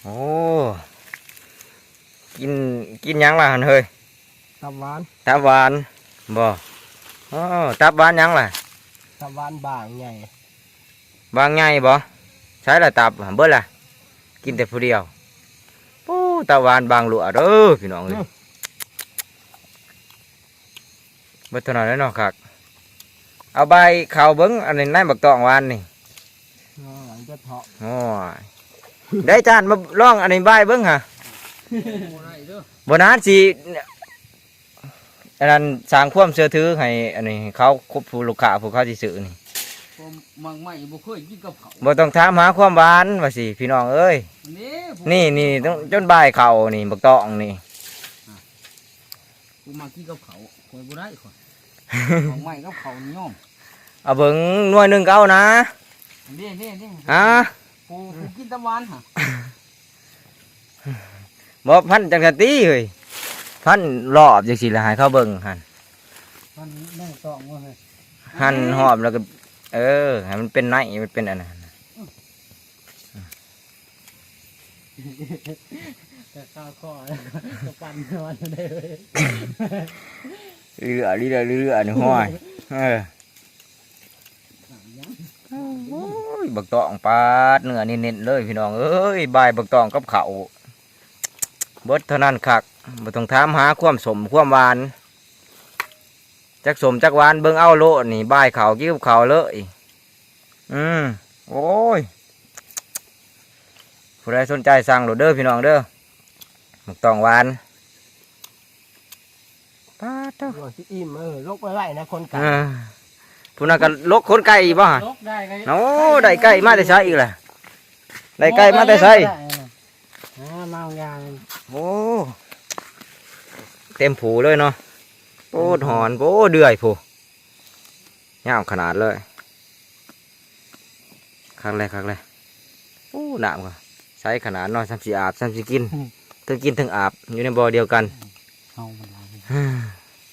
ໂອ້ ກິນ ກິນຫຍັງລະຫັ້ນເຮີ້ຍ? ຕັບຫວານ ຕັບຫວານບໍ? ໂອ້ ຕັບຫວານຫຍັງລະ? ຕັບຫວານບາງໃຫຍ່ ບາງໃຫຍ່ບໍ? ໃສລະຕັບ ເບິດລະ ກິນແຕ່ຜູ້ດຽວ. ໂອ້ ຕັບຫວານບາງຫຼວດເດີພີ່ນ້ອງເອີຍ ອືມ ເບິດເທົ່ານັ້ນແຫຼະເນາະຄັກ. ເອົາບາຍເຂົ້າເບິ່ງ ອັນນີ້ໃນບັກຕອງຫວານນີ້ ໂອ້ຍ ໄດ້ຈານມາລອງອັນນີ້ບາຍເບິ່ງຫາ ບໍ່ນານຊິ ອັນນັ້ນສ້າງຄວາມເຊື່ອຖືໃຫ້ອັນນີ້ເຂົາ ຜູ້ລູກຄ້າຜູ້ເຂົາຊິຊື້ນີ້ ໝາກໄມ້ບໍ່ເຄີຍກິນກັບເຂົ້າ ບໍ່ຕ້ອງຖາມຫາຄວາມຫວານວ່າຊິ ພີ່ນ້ອງເອີຍ. ນີ້ ນີ້ ນີ້ ຈົນບາຍເຂົ້ານີ້ ບັກຕອງນີ້ ກູມາກິນກັບເຂົ້າ ຂ້ອຍບໍ່ໄດ້ຂ້ອຍ ໝາກໄມ້ກັບເຂົ້ານີ້ຍອມ. ເອົາເບິ່ງໜ່ວຍໜຶ່ງກໍເອົານະ ນີ້ໆໆ ຮະ ຜູ້ ຜູ້ກິນຕຳຫວານຫະ ບໍ່ ພັນຈັ່ງຊັ້ນຕິເຮີ້ຍ ພັນຮອບຈັ່ງຊີ້ລະ ໃຫ້ເຂົາເບິ່ງຫັ້ນ ພັນແມ່ນຕອງບໍ່ເຮີ້ຍ ຫັ້ນຮອບແລ້ວກໍ ເອີ ໃຫ້ມັນເປັນໃນ ມັນເປັນອັນນັ້ນ ແຕ່ຄາຄໍແລ້ວກໍປັ່ນນອນໄດ້ເວີຍ ເຫຼືອ ເຫຼືອ ເຫຼືອ ເຫຼືອ ນີ້ ຫ້ອຍ ເອີ. ໂອ້ຍ ບັກຕອງປາດ ເນື້ອເນັ້ນໆເລີຍພີ່ນ້ອງເອີຍ ບາຍບັກຕອງກັບເຂົ້າ ເບິດເທົ່ານັ້ນຄັກ ບໍ່ຕ້ອງຖາມຫາຄວາມສົ້ມຄວາມຫວານ ຈັກສົ້ມຈັກຫວານ ເບິ່ງເອົາໂລດນີ້ ບາຍເຂົ້າກິນກັບເຂົ້າເລີຍ. ອືມ ໂອ້ຍ ຜູ້ໃດສົນໃຈສັ່ງໂລດເດີພີ່ນ້ອງເດີ ບັກຕອງຫວານ. ປາດໂທ້ ໂອ້ຍ ຊິອີ່ມ ເອີ ລົກໄວໆນະ ຄົນໄກ່ ເອີ ຜູ້ນັ້ນກໍລົກຂົນໄກ່ອີກບໍ່? ລົກໄດ້ໄກ່ ໂອ້ ໄດ້ໄກ່ມາແຕ່ໃສອີກລະ? ໄດ້ໄກ່ມາແຕ່ໃສ? ເອີ ມາເອົາຢາງ ໂອ້ ເຕັມຜູເລີຍເນາະ ໂອ້ ໂອ້ ຫອນ ໂອ້ ເດືອຍ ໂອ້ ຍາວຂະໜາດເລີຍ. ຄັກແລ້ວ ຄັກແລ້ວ ໂອ້ ນ້ຳກໍໃສຂະໜາດເນາະ ສ່ຳຊິອາບ ສ່ຳຊິກິນ ອືມ ເທິງກິນເທິງອາບ ຢູ່ໃນບໍ່ດຽວກັນ ເຮົາມັນຫຼາຍ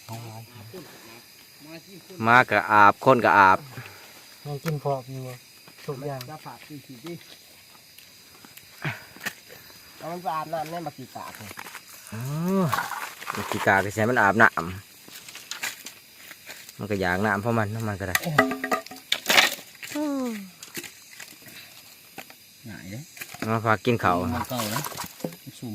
ເຮົາຫຼາຍ ໝາກໍອາບ ຄົນກໍອາບ ຍັງກິນພ້ອມຢູ່ບໍ່? ທຸກຢ່າງ ເອົາມັນໄປອາບນ້ຳໃນບັກຂີ້ກາກນີ້ ອໍ ບັກຂີ້ກາກກໍຊິໃຫ້ມັນອາບນ້ຳ ມັນກໍຢາກນ້ຳຂອງມັນ ຂອງມັນກໍໄດ້ ງ່າຍເດ້ ມາພາກິນເຂົ້າ ມັນເກົ່ານະ ມັນຊຸ່ມ